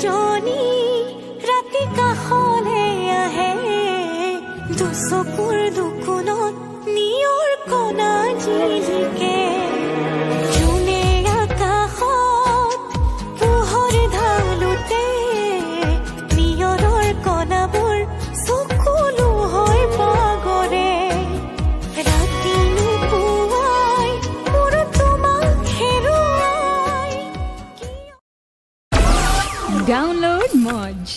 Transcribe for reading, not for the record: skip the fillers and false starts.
জনী ৰাতি কাষলে আহে, দুচকুৰ দুকোণত নিয়ৰ কণা জিলিকে। জোনে আকাশত পোহৰ ঢালোতে নিয়ৰৰ কণাবোৰ চকুলো হৈ বাগৰে। ৰাতি নুপুৱাই মোৰ তোমাক হেৰুৱাই। Download Moj.